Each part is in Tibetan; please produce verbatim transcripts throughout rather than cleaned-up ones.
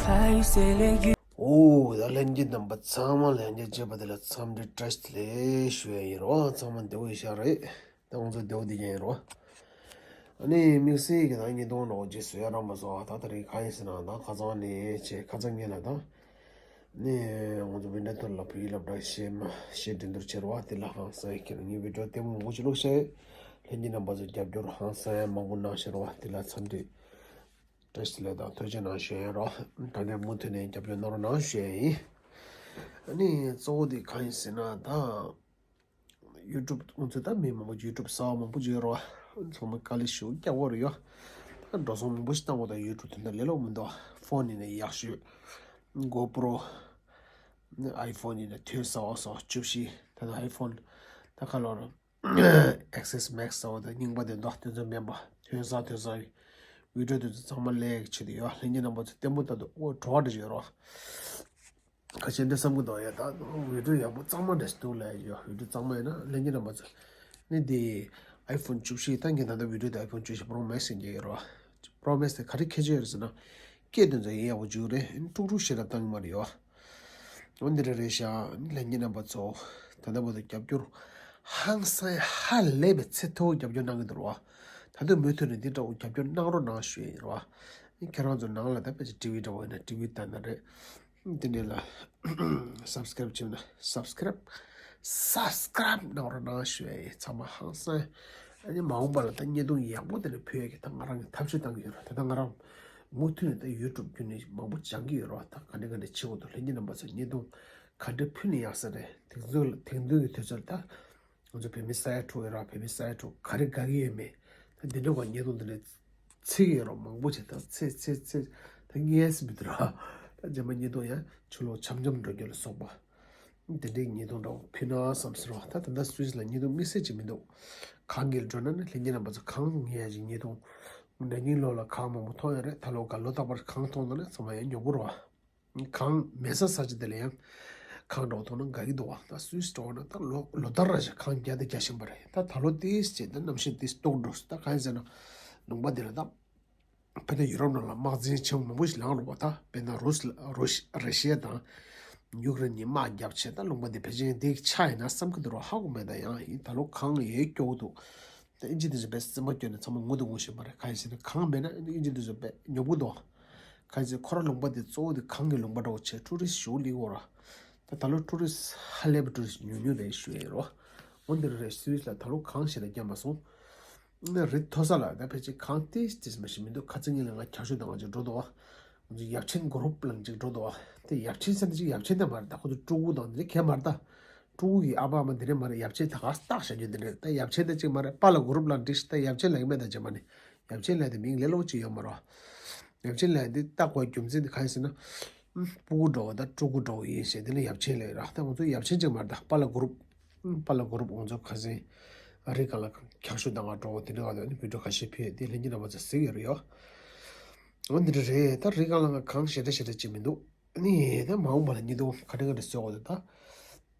ཨོ་ད་ལྷན་རྒྱས་རྣམ་པ་ཚང་མ་ལྷན་རྒྱས་བཅས་པ་དེ་ལ་འཚམས་འདྲི་བཀྲ་ཤིས་བདེ་ལེགས་ཞུ་ཡ་ཡིན་རོ། ཚང་མ་བདེ་པོ་ཡིན་ཤག་རེད། ད་ང་ཚོ་བདེ་པོ་བདེ་རྐྱང་ཡིན་རོ། ཨ་ནི་དམིགས་བསལ་གྱི་ད་ཉིས་སྟོང་ནང་རྗེས་སུ་ཡ་རང་མ་སོང་ད་ད་རེས་གང་ཡིན་ཟེར་ན་ད་ཁ་སང་ནས་བྱས་ཁ་སང་ཉིན་ལ་ད་ནས་ང་ཚོ་བི་ཌི་ཡོ་ཐོག་ལ་བོད་ཡིག་སློབ་གྲྭ་བཤད་མ་བཤད་འགྲན་བསྡུར་བྱས་རོ། དེ་ལ་ཧང་སང་ཡ་ཁྱེད་ཉིན་བི་ཌི་ཡོ་ལྟད་མོ་མང་པོ་ཞིག་བླུགས་བཤད་ལྷན་རྒྱས་རྣམ་པ་ཚོ་རྒྱབ་སྐྱོར་ཧང་སང་ཡ་མང་པོ་གནང་བཤད་རོ། དེ་ལ་འཚམས་འདྲི་བཀྲ་ཤིས་བདེ་ལེགས་དང་ཐུགས་རྗེ་གནང་ཞུ་ཡ་ཡིན་རོ། ད་ལྟ་མུ་མཐུད་ནས་རྒྱབ་སྐྱོར་གནང་རོགས་གནང་ཞུ་ཡ་ཡིན། ཨ་ནི་གཙོ་བོ་དེ་གང་ཡིན་ཟེར་ན་ད་ཡུ་ཊུབ་ང་ཚོ་ད་མི་མང་པོ་ཡུ་ཊུབ་གསར་པ་མང་པོ་ཅིག་ཡོད་རོ། ཚང་མ་དཀའ་ལས་ཞེ་པོ་རྒྱག་གི་ཡོད་རེད་ཡོ། ད་འགྲོ་སོང་མང་པོ་ཞིག་བཏང་བ་དང་ཡུ་ཊུབ་དེ་འདྲ་ལས་སླ་པོ་མི་འདུག་ཕོན་ཡིན་ན་ཡག་ཤོས། གོ་པྲོ། ཨའི་ཕོན་ཡིན་ན་ཐོན་ས་བ་སོགས་བཅུ་བཞི་ད་ལྟ་ཨའི་ཕོན་ད་ག་ལོར། ཨེག་སེས་མེག་སི་ཟེར་བ་དང་རྙིང་པ་དེ་འདྲ་དེ་ཚོ་མིན་པ་ཐོན་ས་ཐོན་ས་ཡི་བི་ཌི་ཡོ་དེ་ཚོ་ཚང་མ་ལེགས་ཆེ་དུ་ཡོད། ལྷན་རྒྱས་རྣམ་པ་ཚོ་ལྟད་མོ་ལྟ་དུས་ཨོ་བྲོ་བ་འདྲ་ཞིག་ཡོད་རོགས། ཁ་ཤས་འདྲ་བསམ་གི་འདུག་ཡ་ད་བི་ཌི་ཡོ་ཡག་པོ་གཙང་མ་འདྲ་ཞིག་འདུག་ལབ་ཡ་ཡོད། བི་ཌི་ཡོ་གཙང་མ་ཡིན་ན་ལྷན་རྒྱས་རྣམ་པ་ཚོ་ནི་དེ་ཨའི་ཕོན་བཅུ་བཞི་ད་ངས་ད་ལྟ་བི་ཌི་ཡོ་དེ་ཨའི་ཕོན་བཅུ་བཞི་པྲོ་མེག་སི་ཡིན་གྱི་ཡོད་རོགས། པྲོ་མེག་སི་དེ་ག་རེ་ཁྱད་ཆོས་ཡོད་རེད་ཟེར་ན་སྐད་དེ་ཚོ་ཡིན་ཡག་པོ་འཇུག་རེད། དཀྲུག་དཀྲུག་ཞེ་དྲག་བཏང་གི་མ་རེད་ཡོད། འོ་འདི་འདྲ་རེད་ཤག་ལྷན་རྒྱས་རྣམ་པ་ཚོ། ད་ལྟ་བར་དུ་རྒྱབ་སྐྱོར་ཧང་སང་ཧ་ལས་པའི་ཚད་མཐོ་བོ་རྒྱབ་སྐྱོར་གནང་གི་འདུག་རོ། ད་དུང་མུ་མཐུད་ནས་འདི་འདྲ་བོ་རྒྱབ་སྐྱོར་གནང་རོགས་གནང་ཞུ་ཡ་ཡིན་རོ། ཁྱེད་རང་ཚོ་ནང་ལ་ད་ཕལ་ཆེར་ཊི་ཝི་འདྲ་བོ་ཡིན་ན་ཊི་ཝི་ལྟ་ན་རེད། འདི་འདྲ་ལ་སབ་སི་ཀ་རེབ་བྱེད་ན་སབ་སི་ཀ་རེབ་སབ་སི་ཀ་རེབ་གནང་རོགས་གནང་ཞུ་ཡ་ཡིན། ཚང་མ་ཧང་སང་ཨ་ནི་མ་འོངས་པ་ལ་ད་བརྙན་ཐུང་ཡག་པོ་དེ་འདྲ་ཕུལ་ཡ་གི་ད་ང་རང་གི་ཐབས་ཤེས་བཏང་གི་ཡོད་རོ། ད་ལྟ་ང་རང་མུ་མཐུད་ནས་ད་ཡུ་ཊུབ་བརྒྱུད་ནས་མང་པོ་སྦྱང་གི་ཡོད་རོ། ད་ག་འདྲ་ག་འདྲ་བྱེད་དགོས་འདུག་ལྷན་རྒྱས་རྣམ་པ་ཚོ་བརྙན་ཐུང་ག་འདྲ་ཕུལ་ན་ཡག་ས་རེད། དེང་དུས་དེང་དུས་ཀྱི་དུས་ཚོད་ད་ང་ཚོ་བོད་མི་ས་ཡ་དྲུག་ཡོད་ར། བོད་མི་ས་ཡ་དྲུག་ག་རེ་དགའ་གི་ཡོད་མེད་ད་འདི་འདྲ་བ་བརྙན་ཐུང་འདི་འདྲ་ཚིག་ཡོད་ར་མང་པོ་བྱས་ད་ཚེ་ཚེ་ཚེ་ད་ངས་སི་མི་འདུག་ར། ད་རྗེས་མ་བརྙན་ཐུང་ཡང་ཕྱི་ལོགས་འཆམ་འཆམ་འགྲོ་རྒྱུ་ལ་སོགས་པ་འདི་འདྲའི་བརྙན་ཐུང་འདྲ་བོ་ཕུལ་ན་བསམ་ཟེར་བ། ད་ད་ལྟ་སུད་སི་ལ་བརྙན་ཐུང་དམིགས་བསལ་ཅིག་མི་འདུག་གང་གི་འགྲོ་ན་ནི་ལྷན་རྒྱས་རྣམ་པ་ཚོ་གང་ངས་ཡ་ཅིག་བརྙན་ཐུང་ན་ནིང་ལོ་ལ་གང་མང་པོ་མཐོང་ཡོད་རེད། ད་ལོ་ག་ལོ་རྟག་པར་གང་མཐོང་ན་ནི་ཚང་མ་ཡང་མྱོང་པོ་ར། གངས་མེད་ས་ས་ཆ་དེ་ལ་ཡང་གངས་འདྲ་བོ་མཐོང་ན་དགའ་གི་འདུག་བ། ད་སུད་སི་འགྲོ་བ་ན་ད་ལོ་ལོ་ལྟར་ར་ཞིག་གངས་རྒྱག་དང་རྒྱག་བཞིན་པ་རེད། ད་ད་ལོ་ཏིས་བྱས་ད་གནམ་གཤིས་ཏིས་ལྟོགས་འགྲོ། ད་གང་ཡིན་ཟེར་ན་ལུང་པ་འདི་ལ་ད་དཔེར་ན་ཡུ་རོབ་ནང་ལ་དམག་འཛིང་ཆེན་པོ་མང་པོ་ཞིག་ལངས་འགྲོ་བ། ད་དཔེར་ན་རུས་རུས་ར་ཤི་ཡ་དང་ཡུཀ་རེན་གཉིས་དམག་རྒྱབ་བྱས་ད་ལུང་པ་འདི་ཕལ་ཆེར་འདི་ཆགས་ཡིན་ན་བསམ་གི་འདུག་ར། ཧ་གོ་མེད། ད་ཡང་ཡིན་ད་ལོ་གངས་ཡོད་སྐྱོ་བོ་འདུག་ད་ཨིན་ཇི་དེ་ཚོ་བས་སེམས་པ་སྐྱོ་ནས་ཚང་མ་ངུ་དང་ངུ་བཞིན་པ་རེད། གང་ཡིན་ཟེར་ན་གངས་མེད་ན་ཨིན་ཇི་དེ་ཚོ་བས་ཉོབ་གི་འདུག་གང་ཡིན་ཟེར་ཁོ་རང་ལུང་པ་དེ་གཙོ་བོ་དེ་གངས་ཀྱི་ལུང་པ་འདྲ་བོ་བྱས་ཊུ་རི་སི་ཞེ་པོ་སླེབས་ཡོད་ར། ད་ད་ལོ་ཊུ་རི་སི་ཧ་ལས་པའི་ཊུ་རི་སི་ཉུང་ཉུང་རེད་ཞུ་ཡ་ཡིན་རོ། འོ་འདི་རེད། སུད་སི་ལ་ད་ལོ་གངས་ཞེ་དྲག་བརྒྱབ་མ་སོང་། ན་རི་མཐོ་ས་ལ་ད་ཕལ་ཆེར་གངས་ཏིས་ཏིས་མ་ཞིག་མི་འདུག་ཁ་ཚིག་ཉིན་ལ་ང་ཁྱབ་ཤོད་དང་ང་ཅིག་འགྲོ་འདུག་བ། ང་ཚོ་ཡབ་ཆེན་གུ་རུབ་ལ་ཅིག་འགྲོ་འདུག་བ། དེ་ཡབ་ཆེན་ཟེར་ན་ཅིག་ཡབ་ཆེན་དེ་མ་རེད། ད་ཁོ་ཚོ་ཕྲུ་གུ་དང་དེ་ཁྱད་མ་རེད། ད་ཕྲུ་གུ་གི་ཨ་ཕ་ཨ་མ་དེ་རེད་མ་རེད། ཡབ་ཆེན་ད་ག་སྟག་བྱ་རྒྱུ་དེ་རེད། ད་ཡབ་ཆེན་དེ་ཅིག་མ་རེད། པཱ་ལགས་གུ་རུབ་ལ་འགྲིག་ད་ཡབ་ཆེན་ལ་ཡིན་མེད་ད་ཅིག་མ་ནི་ཡབ་ཆེན་ལ་དེ་མིང་ལས་ལོག་ཅིག་ཡོད་མ་རེད། ཡབ་ཆེན་ལ་དེ་བཏགས་པའི་རྒྱུ་མཚན་དེ་གང་ཡིན་ཟེར་ན། ཕྲུ་གུ་འདྲ་བོ་ད་ཕྲུ་གུ་འདྲ་བོ་ཡིན་ཞེས་དེ་ལ་ཡབ་ཆེན་ལ་ཡོད་ར། ད་ང་ཚོ་ཡབ་ཆེན་ཅིག་མ་རེད། ད་པཱ་ལགས་གུ་རུབ་པཱ་ལགས་གུ་རུབ་ང་ཚོ་ཁ་སང་རི་སྒང་ལ་ཁྱབ་ཤོད་དང་ང་འགྲོ་བ་དེ་འདྲ་བ་དེ་ནི་བི་ཌིའོ་ཁ་ཤས་ཕུལ་དེ་ལྷན་རྒྱས་རྣམ་པ་ཚོ་གཟིགས་ཡོད་རེད་ཡོ། འོ་འདི་འདྲ་རེད། ད་རི་སྒང་ལ་ང་གངས་ཞེ་དྲག་ཞེ་དྲག་ཅིག་མི་འདུག་ནི་ད་མ་འོངས་པ་ལ་ཉིས་སྟོང་ག་འདྲ་ག་འདྲ་བཟོ་དགོས་འདུག་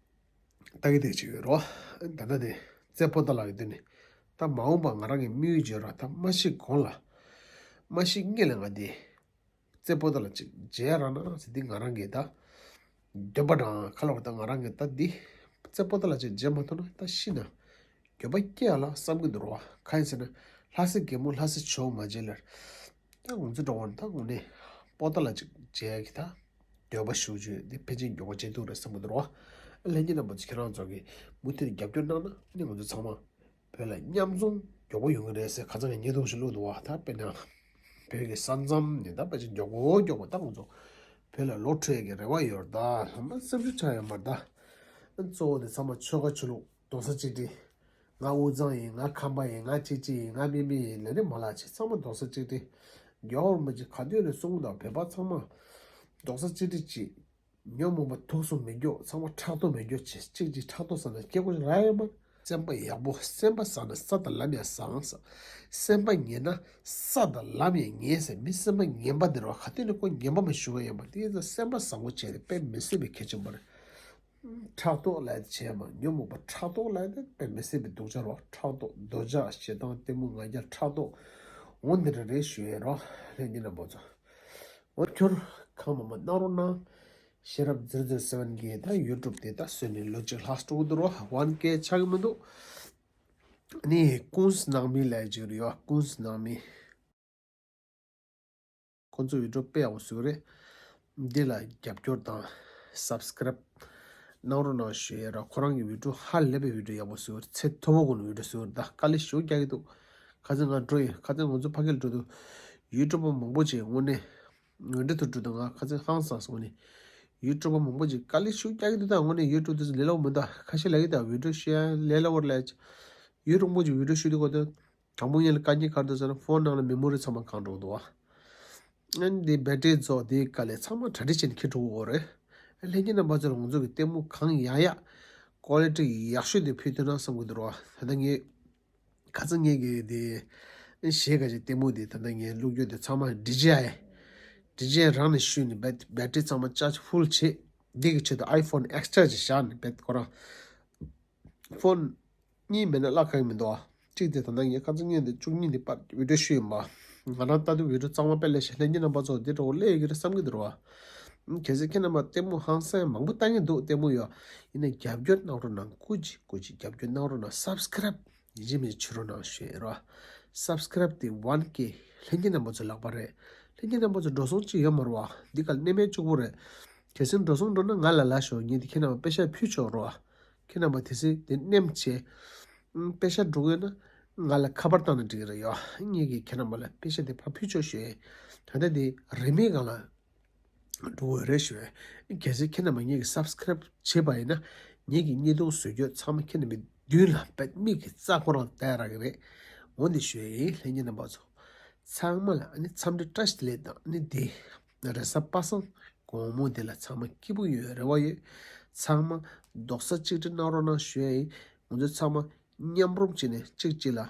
ད་ལྟ་གི་དེ་ཅིག་ཡོད་རོ། ད་ལྟ་དེ་རྩེ་པོ་ཏ་ལ་གི་དེ་ནི་ད་མ་འོངས་པ་ང་རང་གི་དམིགས་ཡུལ་བརྗོད་ར། ད་མ་ཤི་གོང་ལ་མ་ཤི་སྔོན་ལ་ང་དེ་རྩེ་པོ་ཏ་ལ་ཅིག་མཇལ་ར་ན་ཟེར། འདི་ང་རང་གི་ད་འདོད་པ་དང་ཁ་ལོ་བ་ད་ང་རང་གི་ད་འདི་རྩེ་པོ་ཏ་ལ་ཅིག་མཇལ་མ་ཐུབ་ན་ད་ཤི་ན་འགྱོད་པ་སྐྱེ་ཡ་ལ་བསམ་གི་འདུག་རོ། གང་ཡིན་ཟེར་ན་ལྷ་སའི་རྒན་མོ་ལྷ་སའི་ཇོ་མ་མཇལ་ལེར་ད་ང་ཚོ་འགྲོ་བ་ན་ད་དངོས་གནས་པོ་ཏ་ལ་ཅིག་མཇལ་གི་ད་འདོད་པ་ཞུ་རྒྱུ་འདི་ཕལ་ཆེར་མགྱོགས་པོ་བྱེད་ཐུབ་རེད་བསམ་གི་འདུག་རོ། ལྷན་རྒྱས་རྣམ་པ་ཚོ་ཁྱེད་རང་ཚོ་གི་མུ་མཐུད་རྒྱབ་སྐྱོར་གནང་ན་ནི་ང་ཚོ་ཚང་མ་བོད་ལ་མཉམ་འཛོམས་མགྱོགས་པོ་ཡོང་གི་རེད་ཟེར་ཁ་སང་ངས་བརྙན་ཐུང་ཞིག་བླུགས་འདུག་བ། ད་དཔེར་ན་བོད་ཀྱི་ས་མཚམས་ནི་ད་ཕལ་ཆེར་མགྱོགས་པོ་མགྱོགས་པོ་ད་ང་ཚོ་བོད་ལ་ལོག་འཕྲོད་ཡས་ཀྱི་རེ་བ་ཡོད་རེད། ད་ལྷ་མ་སེམས་ཤུགས་ཆག་ཡོད་མ་རེད། ད་གཙོ་བོ་དེ་ཚང་མ་ཆོལ་ཁ་ཆོས་ལུགས་རྡོག་རྩ་གཅིག་སྒྲིལ། ང་དབུས་གཙང་ཡིན། ང་ཁམས་པ་ཡིན། ང་ཅི་ཅི་ཡིན། ང་མི་མི་ཡིན་ལབ་ནས་མ་ལབ་བྱས། ཚང་མ་རྡོག་རྩ་གཅིག་སྒྲིལ། རྒྱལ་བ་རིན་པོ་ཆེ་ག་དུས་ནས་གསུངས་དང་བོད་པ་ཚང་མ་རྡོག་རྩ་གཅིག་སྒྲིལ་གྱིས་ཉོན་མོངས་པ་དུག་གསུམ་མེད་རྒྱུ། ཚང་མ་ཕྲག་དོག་མེད་རྒྱུ་བྱས། གཅིག་གཅིག་ཕྲག་དོག་ཟ་ན་སྐྱེ་དགུ་རག་ཡོད་མ་རེད། སེམས་པ་ཡག་པོ། སེམས་པ་བཟང་ན་ས་དང་ལམ་ཡང་བཟང་ཟེར། སེམས་པ་ངན་ན་ས་དང་ལམ་ཡང་ངན་ཟེར། མི་སེམས་པ་ངན་པ་འདི་རོ་ག་དུས་ནས་ཁོ་ངན་པ་མ་ཞུ་གི་ཡོད་མ་རེད། དེ་ཡིན་ཙང་སེམས་པ་བཟང་པོ་བྱས་ཏེ་དཔེ་མི་སྲིད་པའི་གལ་ཆེན་པོ་རེད། ཕྲག་དོག་ལབ་དེ་བྱས་མ། ཉོན་མོངས་པ་ཕྲག་དོག་ལབ་དེ་དཔེ་མི་སྲིད་པའི་སྡུག་ཅག་རོ། ཕྲག་དོག་འདོད་ཆགས་ཞེ་སྡང་གཏི་མུག་ང་རྒྱལ་ཕྲག་དོག་འོ་འདི་འདྲ་རེད་ཞུ་ཡས་རོ། ལྷན་རྒྱས་རྣམ་པ་ཚོ། འོ་ཁྱོད་ གང་མང་མང་གནང་རོགས་གནང་། ཤེས་རབ་zero zero seven གིས་ད་ཡུ་ཊུབ་དེ་ད་བཟོས་ནས་ལོ་གཅིག་ལྷག་འགྲོ་གི་འདུག་རོ། one K ཆགས་ཀྱི་མི་འདུག་ཨ་ནི་ཀུན་སྣང་མི་ལབ་ཅིག་རེད་ཡོད། ཀུན་སྣང་མི། ཁོང་ཚོ་བི་ཌིའོ་དཔེ་ཡག་པོ་བཟོས་རེད། འདི་ལ་རྒྱབ་སྐྱོར་དང་སབ་སི་ཀ་རབ་གནང་རོགས་གནང་ཞུ་ཡས་ར། ཁོ་རང་གི་བི་ཌིའོ་ཧ་ལས་པའི་བི་ཌིའོ་ཡག་པོ་བཟོས་རེད། ཚད་མཐོ་པོ་སྒོ་ནས་བི་ཌིའོ་བཟོས་རེད། ད་དཀའ་ལས་ཞེ་པོ་རྒྱག་གི་འདུག་ཁ་སང་ང་འགྲོ་ཡིན། ཁ་སང་ང་ཚོ་ཕ་གིར་འགྲོ་དུས་ཡུ་ཊུབ་པ་མང་པོ་ཅིག་དངོས་གནས་འོན་ཏེ་ཐུག་འགྲོ་དུས་ང་ཁ་སང་ཧང་སངས་སོང་ནས། ཡུ་ཊུབ་པ་མང་པོ་ཅིག་དཀའ་ལས་ཞེ་པོ་རྒྱག་གི་འདུག་ད་དངོས་གནས་ཡུ་ཊུབ་དེ་ཚོ་ལས་སླ་པོ་མི་འདུག་ཁ་ཤས་ལབ་ཀྱི་འདུག་བི་ཌིའོ་བཤད་ཡ་ལས་སླ་པོ་རེད་ལབ། ཡུན་རིང་པོ་ཅིག་བི་ཌིའོ་བཤད་དུས་གོ་དོན། དང་པོ་ཉིད་ལ་དཀའ་ངལ་ག་རེ་འདུག་ཟེར་ན་ཕོན་ནང་ལ་མེ་མོ་རི་ཚང་མ་གང་འགྲོ་འདུག་བ། ཨ་ནི་འདི་བེ་ཊི་རི་རྫོགས་དེའི་དཀའ་ལས་ཚང་མ་གྲ་སྒྲིག་བྱས་ནས་འཁྱེར་འགྲོ་དགོས་རེད། ལྷན་རྒྱས་རྣམ་པ་ཚོ་ལ་ང་ཚོ་གི་ལྟད་མོ་གང་ཡག་ཡག་ཀོ་ལི་ཊི་ཡག་ཤོས་དེ་ཕུལ་ཐུབ་ན་བསམ་གི་འདུག་རོ། ད་ལྟ་ངས་ཁ་སང་ངས་གི་དེ་གཞས་ག་ཅིག་ལྟད་མོ་དེ་ད་ལྟ་ངས་བླུག་རྒྱུ་དེ་ཚང་མ་ཌི་ཇེ་ཨའི་ཌི་ཇེ་ཨའི་རང་ནས་བཤུས་ནས་བེ་བེ་ཊི་རི་ཚང་མ་ཅར་ཇི་ཕུལ་བྱས། འདི་གི་ཆེད་དུ་ཨའི་ཕོན་ཨེག་སི་ཊྲ་ཅིག་བཞག་ནས་བེ་ཁོ་རང་ཕོན་གཉིས་མེད་ན་གླ་ག་ཡང་མི་འདུག་ཨ། གཅིག་དེ་ད་ལྟ་ངས་ཁ་སང་ཉིན་དེ་བཅུ་གཉིས་དེ་པར་བི་ཌིའོ་བཤུས་ཡིན་པ། ང་རང་ལྟ་དུས་བི་ཌིའོ་གཙང་མ་དཔེ་ལེགས་ཤིང་ལྷན་རྒྱས་རྣམ་པ་ཚོ་འདི་འདྲ་བོ་སླེབས་ཡོད་ཀྱི་རེད་བསམ་གྱི་འདུག་ར་བ། གལ་སྲིད་ཁྱེད་རྣམ་པ་ལྟད་མོ་ཧང་སང་མང་པོ་ལྟ་མཁན་འདུག་ལྟད་མོ་ཡོད། ཡིན་ནའི་རྒྱབ་སྐྱོར་གནང་རོགས་གནང་། སྐུ་མཁྱེན་སྐུ་མཁྱེན་རྒྱབ་སྐྱོར་གནང་རོགས་གནང་། སབ་སི་ཀ་རབ་ཡིན་གཅིག་མིན་གཅིག་བྱེད་རོགས་གནང་ཞུ་ཡ་ར་བ། སབ་སི་ཀ་རབ་དེ་ཝན་ཀེ་ལྷན་རྒྱས་རྣམ་པ་ཚོ་ལག་པ་རེད། ལྷན་རྒྱས་རྣམ་པ་ཚོ་འགྲོ་སོང་ཅིག་ཡོད་མ་རེད་བ། འདི་ག་ལ་གནས་མལ་གཅིག་པོ་རེད། གལ་སྲིད་འགྲོ་སོང་འགྲོ་ན་ང་ལ་ལབ་ཤོག་ངས་དེ་ཁྱེད་རྣམ་པ་པེ་ཤག་ཕུལ་ཆོག་རོགས་བ། ཁྱེད་རྣམ་པ་དེ་སྲིད་དེ་མནན་བྱས། ཨང་། པེ་ཤག་འགྲོ་གི་ཡོད་ན་ང་ལ་ཁ་པར་བཏང་ན་འགྲིག་གི་རེད་ཡོད། ངས་ཀྱིས་ཁྱེད་རྣམ་པ་ལ་པེ་ཤག་དེ་ཕར་ཕུལ་ཆོག་ཞུ་ཡས། ད་ལྟ་དེ་རིན་མེད་སྒང་ལ་འགྲོ་གི་ཡོད་རེད་ཞུ་ཡས། གལ་སྲིད་ཁྱེད་རྣམ་པ་ངས་ཀྱིས་སབ་སི་ཀ་རབ་བྱས་པ་ཡིན་ན་ངས་ཀྱིས་བརྙན་ཐུང་བཟོ་རྒྱུ་ཚང་མ་ཁྱེད་རྣམ་པའི་མདུན་ལ་བེད་མིག་གི་རྩ་ཁོ་རང་བལྟ་རག་གི་རེད། འོ་འདི་ཞུ་ཡས་ཡིན། ལྷན་རྒྱས་རྣམ་པ་ཚོ་ཚང་མ་ལ་ཨ་ནི་འཚམས་འདྲི་བཀྲ་ཤིས་བདེ་ལེགས་དང་། ཨ་ནི་དེ་རེས་གཟའ་པ་སངས་དགོང་མོ་དེ་ལ་ཚང་མ་སྐྱིད་པོ་ཡོད་རེ་བ་ཡོད། ཚང་མ་རྡོག་རྩ་གཅིག་སྒྲིལ་གནང་རོགས་གནང་ཞུ་ཡ་ཡིན། ང་ཚོ་ཚང་མ་མཉམ་རུབ་བྱས་ནས་གཅིག་གཅིག་ལ་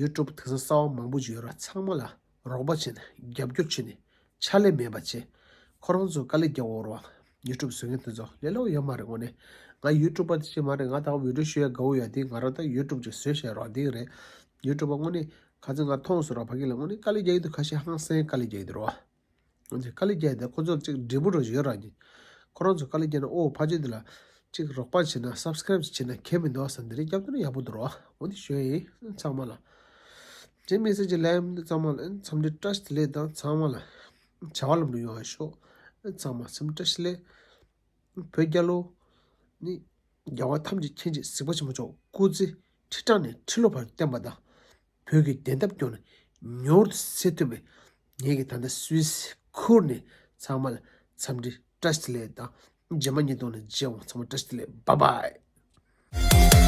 ཡུ་ཊུབ་དེང་སང་གསར་པ་མང་པོ་ཅིག་ཡོད་ར། ཚང་མ་ལ་རོགས་པ་བྱས་ནས་རྒྱབ་སྐྱོར་བྱས་ནས་ཕྱག་ལས་མེད་པ་བྱས། ཁོ་རང་ཚོ་དཀའ་ལས་རྒྱག་འོ་ར། ཡུ་ཊུབ་བཟོ་མཁན་དེ་ཚོ་ལས་སླ་པོ་ཡོད་མ་རེད། དངོས་གནས་ང་ཡུ་ཊུབ་པ་དེ་ཅིག་མ་རེད། ང་ད་བི་ཌིའོ་ཤོད་ཡ་དགའ་བོ་ཡོད་དེ། ང་རང་ད་ཡུ་ཊུབ་ཅིག་བཟོས་བཞག་ར་འདི་རེད། ཡུ་ཊུབ་པ་དངོས་གནས་ཁ་སང་ང་མཐོང་སོང་ར། ཕ་གི་ལ་དངོས་གནས་དཀའ་ལས་རྒྱག་གི་འདུག་ཁ་ཤས་ཧང་སང་དཀའ་ལས་རྒྱག་གི་འདུག་ར། འོན་ཏེ་དཀའ་ལས་རྒྱག་དེ་ཁོ་ཚོར་ཅིག་འབྲས་བུ་རོ་ཡོད་ར་ནི། ཁོ་རང་ཚོ་དཀའ་ལས་རྒྱག་ན་ཨོ་ཕ་ཆེ་དེ་ལ་ཅིག་རོགས་པ་བྱེད་ན་སབ་སི་ཀ་རབ་བྱེད་ན་ཁྱད་མི་འདུག་བསམ། འདི་རིགས་རྒྱབ་ཐོན་ན་ཡག་པོ་འདུག་རོ། འོ་འདི་ཞུ་ཡ་ཡིན་ཚང་མ་ལ། ཅིག་མི་སེ་ཇི་ལབ་ཡ་མི་འདུག་ཚང་མ་ལ་འཚམས་འདྲི་བཀྲ་ཤིས་བདེ་ལེགས་དང་། ཚང་མ་ལ་བྱ་བ་ལམ་དུ་ཡོང་བ་ཤོག་ཚང་མ་འཚམས་འདྲི་བཀྲ་ཤིས་བདེ་ལེགས། བོད་རྒྱལ་ལོ། ནི་རྒྱལ་བ་ཐམས་ཅད་མཁྱེན་ཅིང་གཟིགས་པ་ཆེན་པོ་མཆོག་སྐུ་ཚེ་ཁྲི་ཕྲག་ནས་ཁྲི་ལོ་བར་བརྟན་པ་དང་། བོད་ཀྱི་བདེན་མཐའ་སྐྱོང་ནས་མྱུར་དུ་སེལ་ཐུབ་པའི་ངེད་ཀྱི་ད་ལྟ་སུད་སི་ཁུལ་ནས་ཚང་མ་ལ་འཚམས་འདྲི་བཀྲ་ཤིས་བདེ་ལེགས་དང་། རྗེས་མ་ཉིས་སྟོང་ནས་མཇལ་འོང་། ཚང་མ་བཀྲ་ཤིས་བདེ་ལེགས། བཱའི་བཱའི།